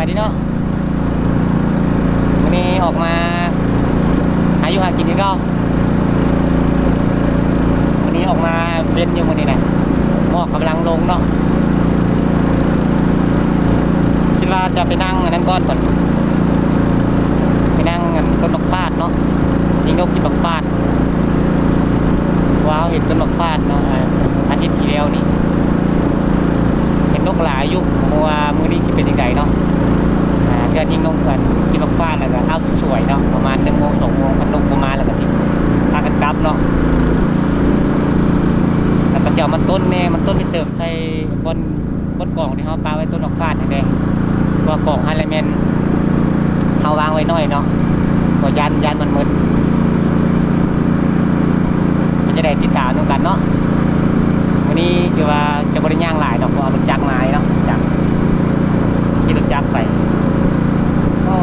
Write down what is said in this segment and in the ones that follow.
ນີ້ເນາະ ມື້ນີ້ອອກມາຫາຢູ່ຫາກິນຄືເກົ່າ. ມື້ນີ້ອອກມາເວັນຢູ່ມື້ນີ້ນະ ໝອກກຳລັງລົງເນາະ. ຄິດວ່າຈະໄປນັ່ງອັນນັ້ນກ່ອນ ໄປນັ່ງອັນຕົ້ນໝາກຟາດເນາະ ຍິງນົກກິນໝາກຟາດ. ເພາະວ່າເຮົາເຫັນຕົ້ນໝາກຟາດເນາະ ອາ ອາທິດທີ່ແລ້ວນີ້ ເຫັນນົກຫຼາຍຢູ່ ບໍ່ຮູ້ວ່າມື້ນີ້ຊິເປັນຈັ່ງໃດເນາະ. ອາ ເທື່ອຍິງນົກ ອັນ ກິນໝາກຟາດແລ້ວກໍ ອ້າວ ສວຍເນາະ ປະມານໜຶ່ງໂມງ ສອງໂມງ ຄັນນົກບໍ່ມາແລ້ວກໍຊິພາກັນກັບເນາະ. ແລ້ວກໍຊິເອົາມັນຕົ້ນແດ່ ມັນຕົ້ນໄປເຕີມໃສ່ບ່ອນ ບົດກອງທີ່ເຮົາປະໄວ້ຕົ້ນໝາກຟາດຫັ້ນເດ້ ເພາະວ່າກອງຫັ້ນແຫຼະແມ່ນເຮົາວາງໄວ້ໜ້ອຍເນາະ ກໍຢ້ານ ຢ້ານມັນໝົດ. ເປັນຈັ່ງໃດຕິດຕາມນຳກັນເນາະ. ມື້ນີ້ຖືວ່າຈະບໍ່ໄດ້ຍ່າງຫຼາຍດອກ ເພາະວ່າລົດຈັກມາເນາະ ຈັກ ຂີ່ລົດຈັກໄປ. ໂອ້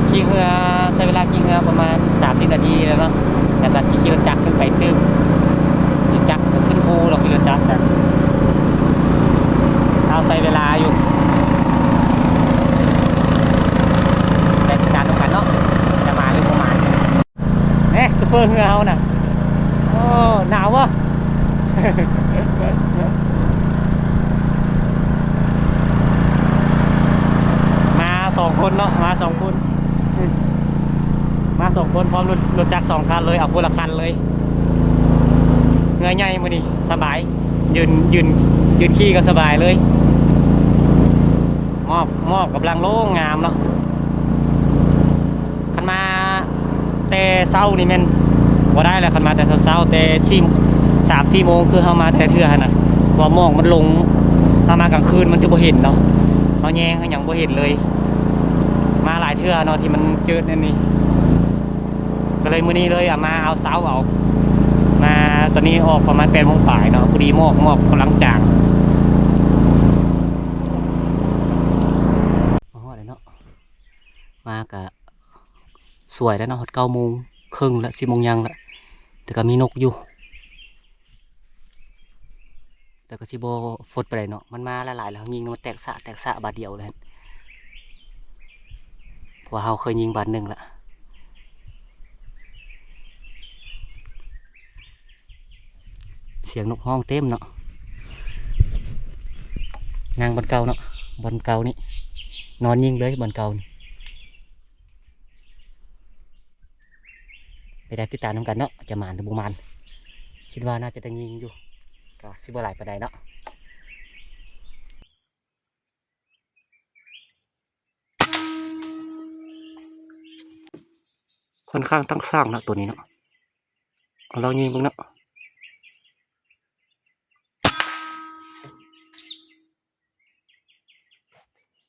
ຂີ່ເຮືອ ໃຊ້ເວລາຂີ່ເຮືອປະມານສາມສິບນາທີແລ້ວເນາະ ແລ້ວກໍຊິຂີ່ລົດຈັກຂຶ້ນໄປຕື່ມ. ລົດຈັກກໍຂຶ້ນພູເນາະ ຂີ່ລົດຈັກກະເອົາໃຊ້ເວລາຢູ່. ໄດ້ຕິດຕາມນຳກັນເນາະ ຈະມາຫຼືບໍ່ມາ. ແນ່ ໂຊເຟີເຮືອເຮົານະ ໂອ້ ໜາວວະ. ມາສອງຄົນເນາະ ມາສອງຄົນ ມາສອງຄົນ ພ້ອມລົດ ລົດຈັກສອງຄັນເລີຍ ເອົາຄົນລະຄັນເລີຍ. ເຮືອໃຫຍ່ມື້ນີ້ສະບາຍ ຢືນ ຢືນ ຢືນຂີ່ກໍສະບາຍເລີຍ. ໝອກ ໝອກກຳລັງລົງງາມເນາະ. ຄັນມາແຕ່ເຊົ້ານີ້ແມ່ນບໍ່ໄດ້ແລ້ວ ຄັນມາແຕ່ເຊົ້າໆ ແຕ່ສີ່ ສາມສີ່ໂມງ ຄືເຮົາມາແຕ່ເທື່ອຫັ້ນນະ ເພາະວ່າໝອກມັນລົງ. ເຮົາມາກາງຄືນມັນຈະບໍ່ເຫັນເນາະ ເຮົາແຍງເຮົາຫຍັງບໍ່ເຫັນເລີຍ. ມາຫຼາຍເທື່ອເນາະທີ່ມັນເຈີແນວນີ້ ກໍເລີຍມື້ນີ້ເລີຍເອົາມາເອົາເຊົ້າເອົາ. ມາຕອນນີ້ອອກປະມານແປດໂມງປາຍເນາະ ພໍດີໝອກ ໝອກກຳລັງຈາງ. ມາຮອດແລ້ວເນາະ ມາກະສວຍແລ້ວເນາະ ຮອດເກົ້າໂມງເຄິ່ງລະ ສິບໂມງຍ່າງລະ ແຕ່ກະມີນົກຢູ່ ແຕ່ກະຊິບໍ່ຟົດປານໃດເນາະ. ມັນມາຫຼາຍໆ ແລ້ວເຮົາຍິງມັນແຕກສະ ແຕກສະບາດດຽວເລີຍ ເພາະວ່າເຮົາເຄີຍຍິງບາດໜຶ່ງລະ. ສຽງນົກຮ້ອງເຕັມເນາະ ນັ່ງບ່ອນເກົ່າເນາະ ບ່ອນເກົ່ານີ້ ນອນຍິງເລີຍບ່ອນເກົ່ານີ້. ໄປໄດ້ຕິດຕາມນຳກັນເນາະ ຈະໝານຫຼືບໍ່ໝານ ຄິດວ່າໜ້າຈະໄດ້ຍິງຢູ່ ກະຊິບໍ່ຫຼາຍປານໃດເນາະ. ຂ້ອນຂ້າງຕັ້ງຊ່າງເນາະ ໂຕນີ້ເນາະ ເອົາລອງຍິງເບິ່ງເນາະ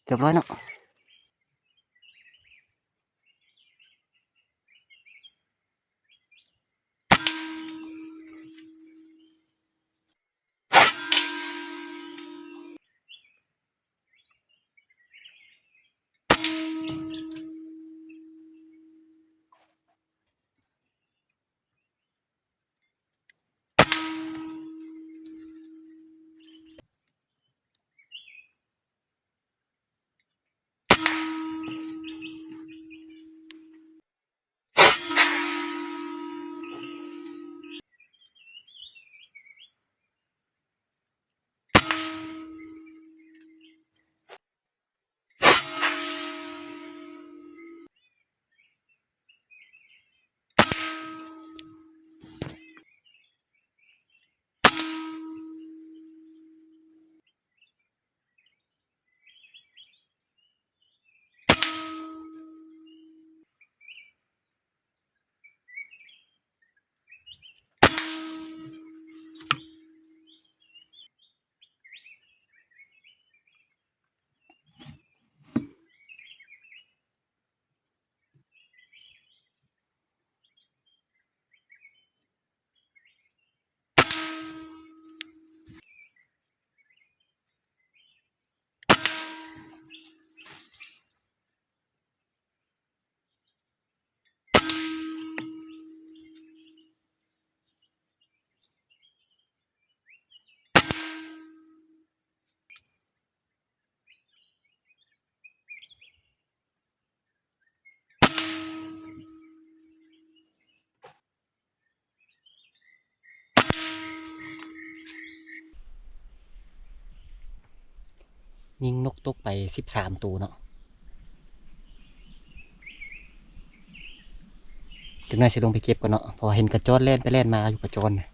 ຮຽບຮ້ອຍເນາະ. ຍິງນົກຕົກໄປສິບສາມໂຕເນາະ. ຈັກໜ້ອຍຊິລົງໄປເກັບກ່ອນເນາະ ເພາະວ່າເຫັນກະຈອນແລ່ນໄປແລ່ນມາຢູ່ ກະຈອນນະ.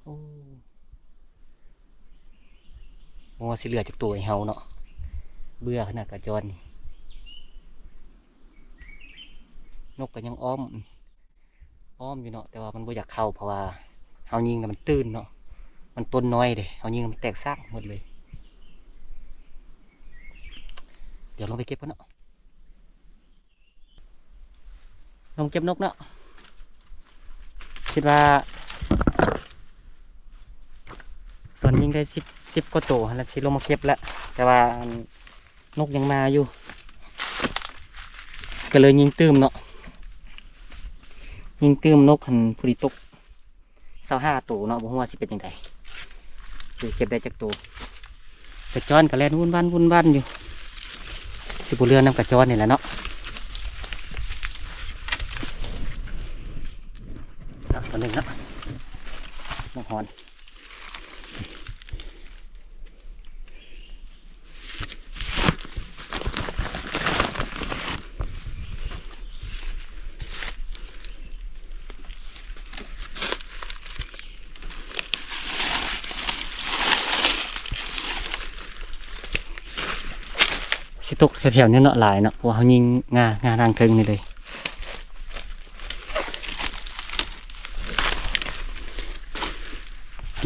ໂອ້ ບໍ່ວ່າຊິເຫຼືອຈັກໂຕໃຫ້ເຮົາເນາະ ເບື່ອຂະໜາດກະຈອນນີ້. ນົກກໍຍັງອ້ອມ ອ້ອມຢູ່ເນາະ ແຕ່ວ່າມັນບໍ່ຢາກເຂົ້າ ເພາະວ່າເຮົາຍິງແລ້ວມັນຕື່ນເນາະ ມັນຕົນນ້ອຍເດ້ ເຮົາຍິງແລ້ວມັນແຕກຊາກໝົດເລີຍ. ດຽວລົງໄປເກັບກ່ອນເນາະ ລົງເກັບນົກເນາະ. ຄິດວ່າຕອນຍິງໄດ້ສິບ ສິບກວ່າໂຕຫັ້ນລະ ຊິລົງມາເກັບລະ ແຕ່ວ່າອັນ ນົກຍັງມາຢູ່ ກໍເລີຍຍິງຕື່ມເນາະ ຍິງຕື່ມນົກຫັ້ນ ພໍດີຕົກຊາວຫ້າໂຕເນາະ. ບໍ່ຮູ້ວ່າຊິເປັນຈັ່ງໃດ ຊິເກັບໄດ້ຈັກໂຕ. ກະຈອນກໍແລ່ນວຸ່ນວານວຸ່ນວານຢູ່ ຊິບໍ່ເຫຼືອນຳກະຈອນນີ້ແຫຼະເນາະ. ເອົາ ຕົວໜຶ່ງເນາະ ນ້ຳຮ້ອນ. ຊິຕົກແຖວໆນີ້ເນາະ ຫຼາຍເນາະ ເພາະວ່າເຮົາຍິງງ່າ ງ່າທາງເທິງນີ້ເລີຍ.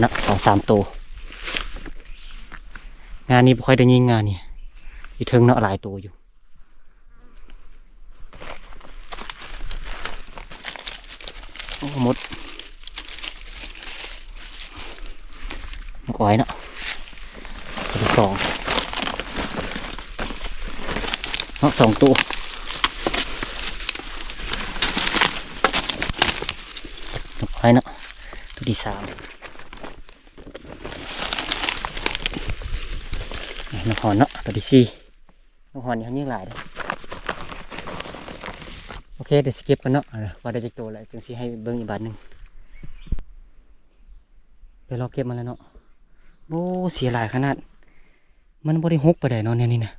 ເນາະ ສອງສາມໂຕ ງານນີ້ບໍ່ຄ່ອຍໄດ້ຍິງ ງານນີ້ຢູ່ເທິງເນາະ ຫຼາຍໂຕຢູ່. ໂອ້ ໝົດ ໝົດອ້ອຍເນາະ. ຕົວທີສອງເນາະ ສອງໂຕ ນົກໄດ້ເນາະ. ຕົວທີສາມ ນົກຮອນເນາະ. ຕົວທີສີ່ ນົກຮອນນີ້ເຮົາຍິງຫຼາຍເດ້. ໂອເຄ ດຽວຊິເກັບກ່ອນເນາະ ວ່າໄດ້ຈັກໂຕແລ້ວ ຈຶ່ງຊິໃຫ້ເບິ່ງອີກບາດໜຶ່ງ. ໄປລອກເກັບມາແລ້ວເນາະ. ໂອ້ ເສຍຫຼາຍຂະໜາດ. ມັນບໍ່ໄດ້ຮົກປານໃດເນາະ ແນວນີ້ນະ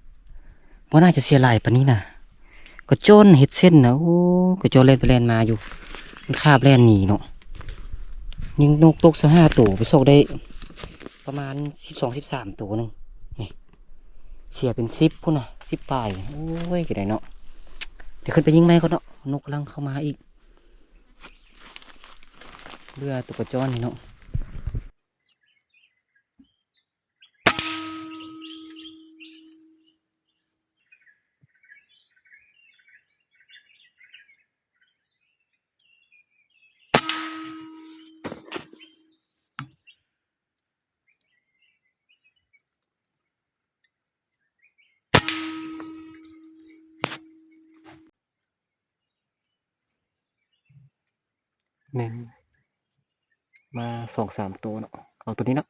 ບໍ່ໜ້າຈະເສຍຫຼາຍປານນີ້ນະ. ກະຈອນເຮັດເສັ້ນນະ ໂອ້ ກະຈອນແລ່ນໄປແລ່ນມາຢູ່ ມັນຄາບແລ່ນໜີເນາະ. ຍິງນົກຕົກຊາວຫ້າໂຕ ໄປຊອກໄດ້ປະມານສິບສອງ ສິບສາມໂຕໜຶ່ງນີ້ ເສຍເປັນສິບພຸ້ນນະ ສິບປາຍ. ໂອ້ຍ ຈະໄດ້ເນາະ ດຽວຂຶ້ນໄປຍິງໃໝ່ກ່ອນເນາະ ນົກກຳລັງເຂົ້າມາອີກ ເບື່ອໂຕກະຈອນນີ້ເນາະ. ໜຶ່ງ ມາສອງສາມໂຕເນາະ. ເອົາໂຕນີ້ເນາະ.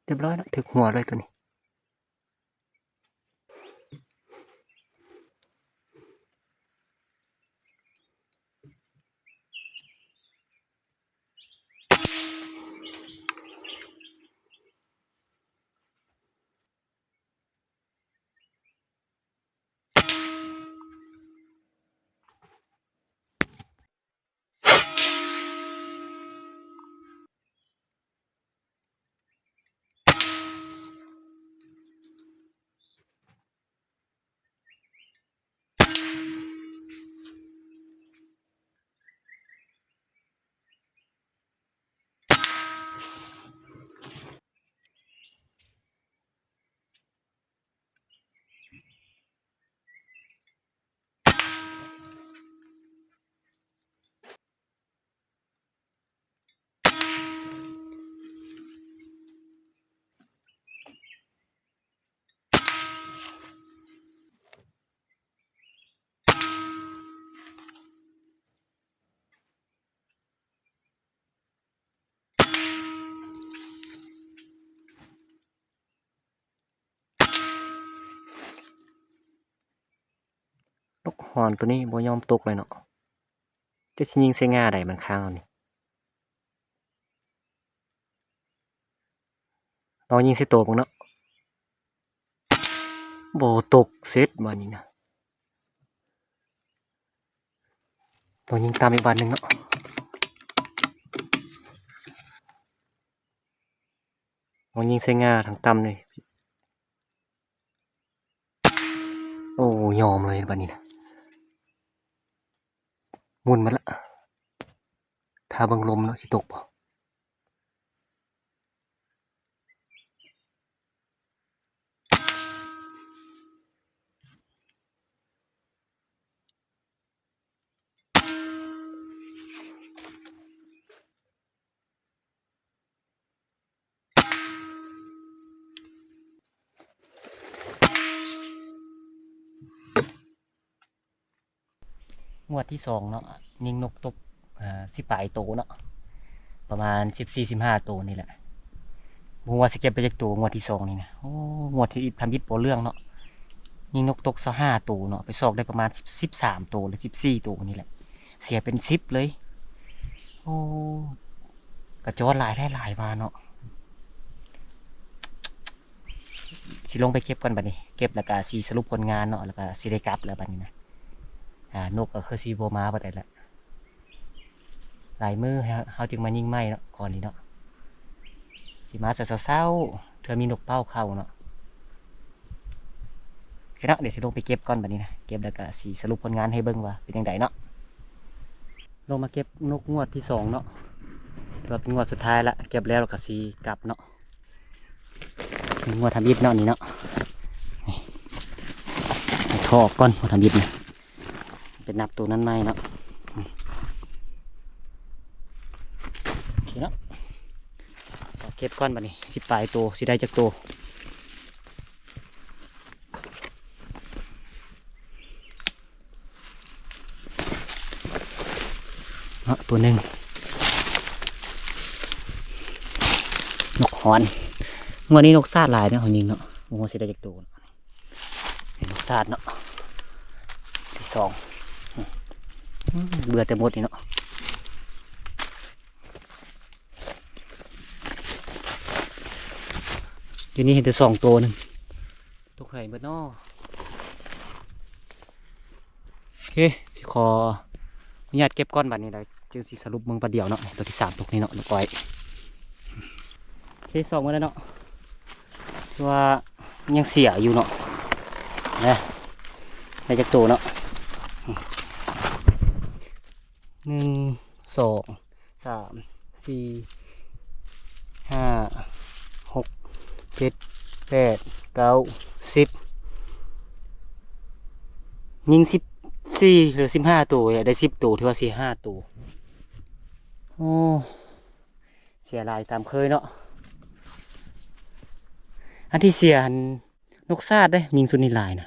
ຮຽບຮ້ອຍເນາະ ຖືກຫົວເລີຍໂຕນີ້. ໂ ຮ້ອນໂຕນີ້ບໍ່ຍອມຕົກເລີຍເນາະ. ຈະຊິຍິງໃສ່ງ່າໃດມັນຄ້າງເຮົານີ້. ລອງຍິງໃສ່ໂຕເບິ່ງເນາະ. ບໍ່ຕົກ ເສັດບາດນີ້ນະ. ລອງຍິງຕ່ຳອີກບາດໜຶ່ງເນາະ. ລອງຍິງໃສ່ງ່າທາງຕ່ຳນີ້. ໂອ້ ຍອມເລີຍບາດນີ້ນະ. ໝຸ່ນມາລະ. ຖ້າເບິ່ງລົມເນາະ ຊິຕົກບໍ່. ງວດທີສອງເນາະ ຍິງນົກຕົກ ເອີ ສິບປາຍໂຕເນາະ ປະມານສິບສີ່ ສິບຫ້າໂຕນີ້ແຫຼະ. ບໍ່ຮູ້ວ່າຊິເກັບໄປຈັກໂຕງວດທີສອງນີ້ນະ. ໂອ້ ງວດທີ ທຳອິດບໍ່ເລື່ອງເນາະ ຍິງນົກຕົກຊາວຫ້າໂຕເນາະ ໄປຊອກໄດ້ປະມານສິບ ສິບສາມໂຕ ຫຼື ສິບສີ່ໂຕນີ້ແຫຼະ. ເສຍເປັນສິບເລີຍ. ໂອ້ ກະຈອນຫຼາຍແທ້ຫຼາຍວ່າເນາະ. ຊິລົງໄປເກັບກ່ອນບາດນີ້ ເກັບແລ້ວກະຊິສະຫຼຸບຜົນງານເນາະ ແລ້ວກະຊິໄດ້ກັບແລ້ວບາດນີ້ນະ. ອ່າ ນົກກະຄືຊິບໍ່ມາປານໃດລະ. ຫຼາຍມື້ເຮົາ ເຮົາຈຶ່ງມາຍິງໃໝ່ເນາະ ກ່ອນນີ້ເນາະ. ຊິມາແຕ່ເຊົ້າໆ ເທື່ອມີນົກເປົ້າເຂົ້າເນາະ. ໂອເຄເນາະ ດຽວຊິລົງໄປເກັບກ່ອນບາດນີ້ນະ ເກັບແລ້ວກະຊິສະຫຼຸບຜົນງານໃຫ້ເບິ່ງວ່າເປັນຈັ່ງໃດເນາະ. ລົງມາເກັບນົກງວດທີສອງເນາະ ຖືວ່າເປັນງວດສຸດທ້າຍລະ ເກັບແລ້ວລະກະຊິກັບເນາະ. ງວດທຳອິດເນາະນີ້ເນາະ ນີ້ ຖອກກ່ອນ ງວດທຳອິດນະ. ໄປນັບໂຕນັ້ນໃໝ່ເນາະ. ໂອເຄເນາະ ເກັບກ່ອນບາດນີ້ ສິບປາຍໂຕ ຊິໄດ້ຈັກໂຕເນາະ. ໂຕໜຶ່ງ ນົກຮອນ. ງວດນີ້ນົກຊາດຫຼາຍເນາະ ເຮົາຍິງເນາະ. ບໍ່ຮູ້ວ່າຊິໄດ້ຈັກໂຕ. ເປັນລູກຊາດເນາະ ທີສອງ. ອືມ ເບື່ອແຕ່ມົດນີ້ເນາະ. ຢູ່ນີ້ເຫັນແຕ່ສອງໂຕໜຶ່ງ ຕົກໃສເບິດເນາະ. ໂອເຄ ຊິຂໍອະນຸຍາດເກັບກ່ອນບາດນີ້ ແລ້ວຈຶ່ງຊິສະຫຼຸບເບິ່ງບາດດຽວເນາະ. ໂຕທີສາມຕົກນີ້ເນາະ ນ້ອງກ້ອຍ. ໂອເຄ ສອງມື້ແລ້ວເນາະ ຄືວ່າຍັງເສຍຢູ່ເນາະ. ນະ ໄດ້ຈັກໂຕເນາະ? ໜຶ່ງ ສອງ ສາມ ສີ່ ຫ້າ ຫົກ ເຈັດ ແປດ ເກົ້າ ສິບ ຍິງສິບສີ່ ຫຼື ສິບຫ້າໂຕ ໄດ້ສິບໂຕ ຖືວ່າເສຍຫ້າໂຕ. ໂອ້ ເສຍຫຼາຍຕາມເຄີຍເນາະ. ອັນທີ່ເສຍຫັ້ນ ນົກຊາດເດ້ ຍິງຊຸດນີ້ຫຼາຍນະ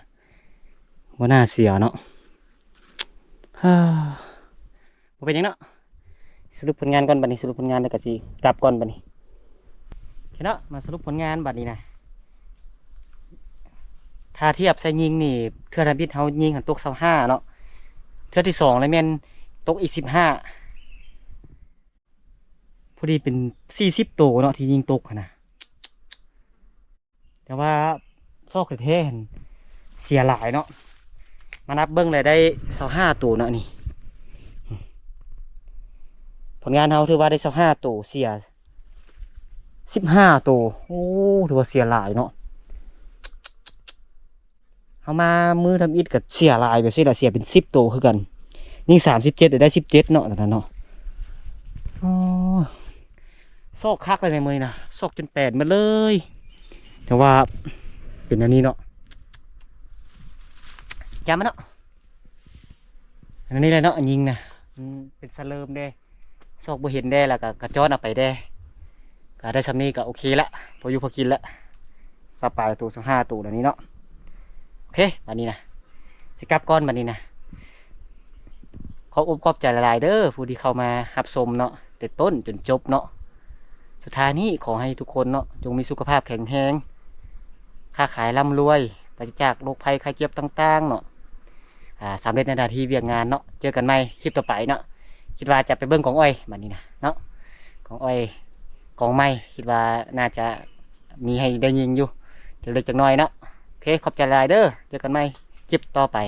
ບໍ່ໜ້າເສຍເນາະ. ບໍ່ເປັນຫຍັງເນາະ ສະຫຼຸບຜົນງານກ່ອນບາດນີ້ ສະຫຼຸບຜົນງານແລ້ວກະຊິກັບກ່ອນບາດນີ້. ໂອເຄເນາະ ມາສະຫຼຸບຜົນງານບາດນີ້ນະ. ຖ້າທຽບໃສ່ຍິງນີ້ ເທື່ອທຳອິດເຮົາຍິງຫັ້ນຕົກຊາວຫ້າເນາະ ເທື່ອທີສອງລະແມ່ນຕົກອີກສິບຫ້າ. ພໍດີເປັນສີ່ສິບໂຕເນາະ ທີ່ຍິງຕົກຫັ້ນນະ. ແຕ່ວ່າຊອກແທ້ໆຫັ້ນເສຍຫຼາຍເນາະ. ມານັບເບິ່ງແລ້ວໄດ້ຊາວຫ້າໂຕເນາະນີ້. ຜົນງານເຮົາຖືວ່າໄດ້ຊາວຫ້າໂຕ ເສຍສິບຫ້າໂຕ. ໂອ້ ຖືວ່າເສຍຫຼາຍເນາະ. ເຮົາມາມື້ທຳອິດກໍເສຍຫຼາຍແບບຊີ້ລະ ເສຍເປັນສິບໂຕຄືກັນ. ຍິງສາມສິບເຈັດ ໄດ້ສິບເຈັດເນາະ ຕອນນັ້ນເນາະ. ອໍ ຊອກຄັກເລີຍໃນມື້ນີ້ນະ ຊອກຈົນແປນໝົດເລີຍ. ແຕ່ວ່າເປັນອັນນີ້ເນາະ ຢ່າມາເນາະ. ອັນນີ້ແຫຼະເນາະ ຍິງນະ ມັນເປັນສະເຫຼີມເດ້ ຊອກບໍ່ເຫັນແດ່ ແລ້ວກະກະຈອນເອົາໄປແດ່ ກະໄດ້ສ່ຳນີ້ກະໂອເຄລະ ພໍຢູ່ພໍກິນລະ ຊາວປາຍໂຕ ຊາວຫ້າໂຕແນວນີ້ເນາະ. ໂອເຄ ບາດນີ້ນະ ຊິກັບກ່ອນບາດນີ້ນະ. ຂອບອົກຂອບໃຈຫຼາຍໆເດີ ຜູ້ທີ່ເຂົ້າມາຮັບຊົມເນາະ ແຕ່ຕົ້ນຈົນຈົບເນາະ. ສຸດທ້າຍນີ້ຂໍໃຫ້ທຸກຄົນເນາະ ຈົ່ງມີສຸຂະພາບແຂງແຮງ ຄ້າຂາຍລ່ຳລວຍ ປາສະຈາກໂລກໄພໄຂ້ເຈັບຕ່າງໆເນາະ. ອ່າ ສຳເລັດໃນໜ້າທີ່ວຽກງານເນາະ. ເຈີກັນໃໝ່ຄລິບຕໍ່ໄປເນາະ. ຄິດວ່າຈະໄປເບິ່ງກອງອ້ອຍບັດນີ້ນະເນາະ. ກອງອ້ອຍ ກອງໃໝ່ ຄິດວ່າໜ້າຈະມີໃຫ້ໄດ້ຍິງຢູ່ຈັກເລັກຈັກນ້ອຍເນາະ. ໂອເຄ ຂອບໃຈຫຼາຍເດີ. ເຈີກັນໃໝ່ຄລິບຕໍ່ໄປ.